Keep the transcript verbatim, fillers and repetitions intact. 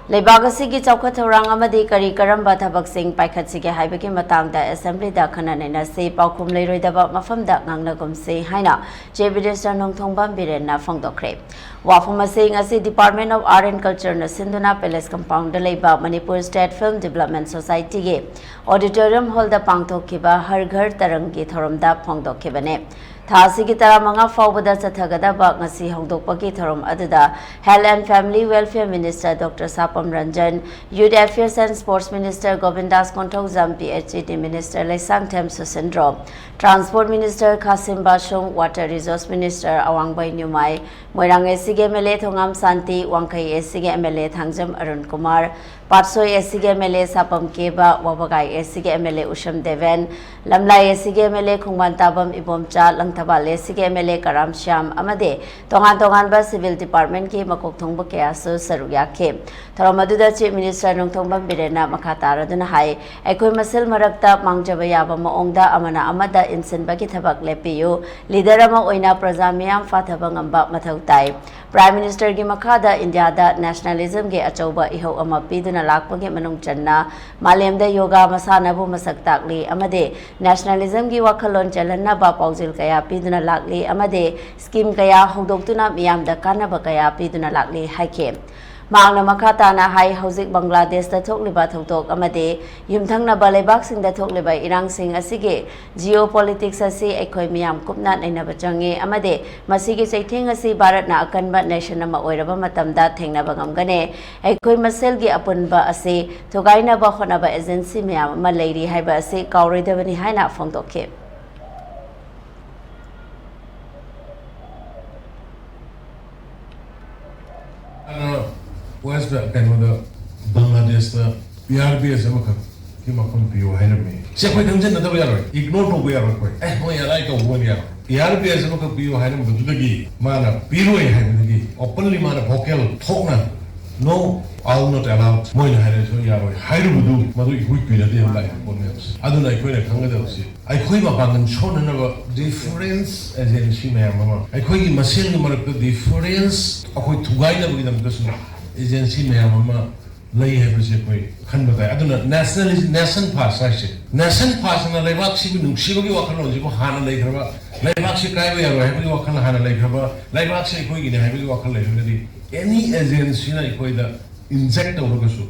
ꯂꯩꯕꯥꯛ ꯑꯁꯤꯒꯤ ꯆꯥꯎꯈꯠ ꯊꯧꯔꯥꯡ ꯑꯃꯗꯤ ꯀꯔꯤ ꯀꯔꯝꯕ ꯊꯕꯛꯁꯤꯡ ꯄꯥꯏꯈꯠꯁꯤꯒꯦ ꯍꯥꯏꯕꯒꯤ ꯃꯇꯥꯡꯗ ꯑꯦꯁꯦꯝꯕ꯭ꯂꯤꯗ ꯈꯟꯅ ꯅꯩꯅꯁꯤ, ꯄꯥꯎꯈꯨꯝ ꯂꯩꯔꯣꯏꯗꯕ ꯃꯐꯝꯗ ꯉꯥꯡꯅꯒꯨꯝꯁꯤ ꯍꯥꯏꯅ Chief Minister ꯅꯣꯡꯊꯣꯝꯕꯝ ꯕꯤꯔꯦꯟꯅ ꯐꯣꯡꯗꯣꯛꯈ꯭ꯔꯦ꯫ ꯋꯥꯐꯝ ꯑꯁꯤ ꯉꯁꯤ Department of Art and Culture ꯅ ꯁꯤꯟꯗꯨꯅ Palace Compound ꯗ ꯂꯩꯕ Manipur State Film Development Society ꯒꯤ Auditorium Hall ꯗ ꯄꯥꯡꯊꯣꯛꯈꯤꯕ ꯍꯔ ꯘꯔ ꯇꯔꯪꯒꯤ ꯊꯧꯔꯝꯗ ꯐꯣꯡꯗꯣꯛꯈꯤꯕꯅꯤ꯫ ꯊꯥ ꯑꯁꯤꯒꯤ ꯇꯔꯥꯃꯉꯥ ꯐꯥꯎꯕꯗ ꯆꯠꯊꯒꯗꯕ ꯉꯁꯤ ꯍꯧꯗꯣꯛꯄꯒꯤ ꯊꯧꯔꯝ ꯑꯗꯨꯗ Health and Family Welfare Minister Doctor ꯁꯥꯄꯝ Ranjan, Youth Affairs and Sports Minister ꯒꯣꯕꯤꯟꯗꯥꯁ Konthoujam, P H E D Minister Leishangthem ꯁꯨꯁꯤꯟꯗ꯭ꯔꯣ, Transport Minister ꯈꯥꯁꯤꯝ ꯕꯥꯁꯨꯡ, Water Resource Minister ꯑꯋꯥꯡꯕꯩ ꯅ꯭ꯌꯨꯃꯥꯏ, Moirang A C ꯒꯤ M L A ꯊꯣꯉꯥꯝ ꯁꯥꯟꯇꯤ, ꯋꯥꯡꯈꯩ A C ꯒꯤ M L A Thangjam Arun Kumar, Patsoi A C ꯒꯤ M L A ꯁꯥꯄꯝ ꯀꯦꯕ, ꯋꯥꯕꯒꯥꯏ A C ꯒꯤ M L A Usham Deben, ꯂꯝꯂꯥꯏ A C ꯒꯤ M L A ꯈꯣꯡꯕꯥꯟ ꯇꯥꯕꯝ Ibomcha, Langthabal A C ꯒꯤ M L A ꯀꯔꯥꯝ ꯁ꯭ꯌꯥꯝ ꯑꯃꯗꯤ ꯇꯣꯉꯥꯟ ꯇꯣꯉꯥꯟꯕ civil department ꯀꯤ ꯃꯀꯣꯛ ꯊꯣꯡꯕ ꯀꯌꯥꯁꯨ ꯁꯔꯨꯛ ꯌꯥꯈꯤ꯫ ꯊꯧꯔꯝ ꯑꯗꯨꯗ Chief Minister ꯅꯣꯡꯊꯣꯝꯕꯝ ꯕꯤꯔꯦꯟꯅ ꯃꯈꯥ ꯇꯥꯔꯗꯨꯅ ꯍꯥꯏ, ꯑꯩꯈꯣꯏ ꯃꯁꯦꯜ ꯃꯔꯛꯇ ꯃꯥꯡꯖꯕ ꯌꯥꯕ ꯃꯑꯣꯡꯗ ꯑꯃꯅ ꯑꯃꯗ ꯏꯟꯁꯤꯟꯕꯒꯤ ꯊꯕꯛ ꯂꯦꯞꯄꯤꯌꯨ꯫ Leader ꯑꯃ ꯑꯣꯏꯅ ꯄ꯭ꯔꯖꯥ ꯃꯤꯌꯥꯝ ꯐꯥꯊꯕ ꯉꯝꯕ ꯃꯊꯧ ꯇꯥꯏ꯫ Prime Minister ꯒꯤ ꯃꯈꯥꯗ ꯏꯟꯗꯤꯌꯥꯗ nationalism ꯒꯤ ꯑꯆꯧꯕ ꯏꯍꯧ ꯑꯃ ꯄꯤꯗꯨꯅ ꯂꯥꯛꯄꯒꯤ ꯃꯅꯨꯡ ꯆꯟꯅ ꯃꯥꯂꯦꯝꯗ ꯌꯣꯒꯥ ꯃꯁꯥꯟꯅꯕꯨ ꯃꯁꯛ ꯇꯥꯛꯂꯤ ꯑꯃꯗꯤ nationalism ꯒꯤ ꯋꯥꯈꯜꯂꯣꯟ ꯆꯦꯜꯍꯟꯅꯕ ꯄꯥꯎꯖꯦꯜ ꯀꯌꯥ ꯄꯤꯗꯨꯅ ꯂꯥꯛꯂꯤ ꯑꯃꯗꯤ scheme ꯀꯌꯥ ꯍꯧꯗꯣꯛꯇꯨꯅ ꯃꯤꯌꯥꯝꯗ ꯀꯥꯟꯅꯕ ꯀꯌꯥ ꯄꯤꯗꯨꯅ ꯂꯥꯛꯂꯤ ꯍꯥꯏꯈꯤ꯫ ꯃꯍꯥꯛꯅ ꯃꯈꯥ ꯇꯥꯅ ꯍꯥꯏ, ꯍꯧꯖꯤꯛ ꯕꯪꯒ꯭ꯂꯥꯗꯦꯁꯇ ꯊꯣꯛꯂꯤꯕ ꯊꯧꯗꯣꯛ ꯑꯃꯗꯤ ꯌꯨꯝꯊꯪꯅꯕ ꯂꯩꯕꯥꯛꯁꯤꯡꯗ ꯊꯣꯛꯂꯤꯕ ꯏꯔꯥꯡꯁꯤꯡ ꯑꯁꯤꯒꯤ geopolitics ꯑꯁꯤ ꯑꯩꯈꯣꯏ ꯃꯤꯌꯥꯝ ꯀꯨꯞꯅ ꯅꯩꯅꯕ ꯆꯪꯉꯤ ꯑꯃꯗꯤ ꯃꯁꯤꯒꯤ ꯆꯩꯊꯦꯡ ꯑꯁꯤ ꯚꯥꯔꯠꯅ ꯑꯀꯟꯕ nation ꯑꯃ ꯑꯣꯏꯔꯕ ꯃꯇꯝꯗ ꯊꯦꯡꯅꯕ ꯉꯝꯒꯅꯤ꯫ ꯑꯩꯈꯣꯏ ꯃꯁꯦꯜꯒꯤ ꯑꯄꯨꯟꯕ ꯑꯁꯤ ꯊꯨꯒꯥꯏꯅꯕ ꯍꯣꯠꯅꯕ agency ꯃꯌꯥꯝ ꯑꯃ ꯂꯩꯔꯤ ꯍꯥꯏꯕ ꯑꯁꯤ ꯀꯥꯎꯔꯣꯏꯗꯕꯅꯤ ꯍꯥꯏꯅ ꯐꯣꯡꯗꯣꯛꯈꯤ꯫ ꯑꯗꯨꯅ West ꯀꯩꯅꯣꯗ ꯕꯪꯒ꯭ꯂꯥꯗꯦꯁꯇ P R P S ꯑꯃꯈꯛꯀꯤ ꯃꯐꯝ ꯄꯤꯌꯨ ꯍꯥꯏꯔꯝꯃꯤ꯫ ꯁꯤ ꯑꯩꯈꯣꯏ ꯈꯪꯖꯤꯟꯅꯗꯕ ꯌꯥꯔꯣꯏ, ignore ꯇꯧꯕ ꯌꯥꯔꯣꯏ ꯑꯩꯈꯣꯏ꯫ ꯑꯦ, ꯃꯣꯏ ꯑꯗꯥꯏ ꯇꯧꯕ ꯑꯣꯏꯅ ꯌꯥꯔꯣꯏ꯫ P R P S ꯑꯃꯈꯛ ꯄꯤꯌꯨ ꯍꯥꯏꯔꯝꯕꯗꯨꯗꯒꯤ ꯃꯥꯅ ꯄꯤꯔꯣꯏ ꯍꯥꯏꯕꯗꯒꯤ openly ꯃꯥꯅ vocal ꯊꯣꯛꯅ "No, I will not allow", ꯃꯣꯏꯅ ꯍꯥꯏꯔꯁꯨ ꯌꯥꯔꯣꯏ ꯍꯥꯏꯔꯨꯕꯗꯨ ꯃꯗꯨ ꯏꯀꯨꯏ ꯀꯨꯏꯅꯗꯦ ꯂꯥꯛꯏꯕ ꯄꯣꯠꯅꯦꯕ꯫ ꯑꯗꯨꯅ ꯑꯩꯈꯣꯏꯅ ꯈꯪꯒꯗꯕꯁꯤ ꯑꯩꯈꯣꯏ ꯃꯄꯥꯡꯒꯜ ꯁꯣꯟꯅꯅꯕ difference agency ꯃꯌꯥꯝ ꯑꯃ, ꯑꯩꯈꯣꯏꯒꯤ ꯃꯁꯦꯜꯒꯤ ꯃꯔꯛꯇ difference ꯑꯩꯈꯣꯏ ꯊꯨꯒꯥꯏꯅꯕꯒꯤꯗꯃꯛꯇꯁꯨ ꯑꯦꯖꯦꯟꯁꯤ ꯃꯌꯥꯝ ꯑꯃ ꯂꯩ ꯍꯥꯏꯕꯁꯦ ꯑꯩꯈꯣꯏ ꯈꯟꯕ ꯇꯥꯏ꯫ ꯑꯗꯨꯅ ꯅꯦꯁꯅꯦꯂꯤꯖ ꯅꯦꯁꯟ ꯐꯥꯔꯁ ꯍꯥꯏꯁꯦ, ꯅꯦꯁꯟ ꯐꯥꯔꯁ ꯑꯅ ꯂꯩꯕꯥꯛꯁꯤꯕꯨ ꯅꯨꯡꯁꯤꯕꯒꯤ ꯋꯥꯈꯜꯂꯣꯟꯁꯤꯕꯨ ꯍꯥꯟꯅ ꯂꯩꯈ꯭ꯔꯕ, ꯂꯩꯕꯥꯛꯁꯤ ꯀꯥꯏꯕ ꯌꯥꯔꯣꯏ ꯍꯥꯏꯕꯒꯤ ꯋꯥꯈꯜ ꯍꯥꯟꯅ ꯂꯩꯈ꯭ꯔꯕ, ꯂꯩꯕꯥꯛꯁꯤ ꯑꯩꯈꯣꯏꯒꯤꯅꯤ ꯍꯥꯏꯕꯒꯤ ꯋꯥꯈꯜ ꯂꯩꯔꯒꯗꯤ ꯑꯦꯅꯤ ꯑꯦꯖꯦꯟꯁꯤꯅ ꯑꯩꯈꯣꯏꯗ ꯏꯟꯖꯦꯛ ꯇꯧꯔꯒꯁꯨ,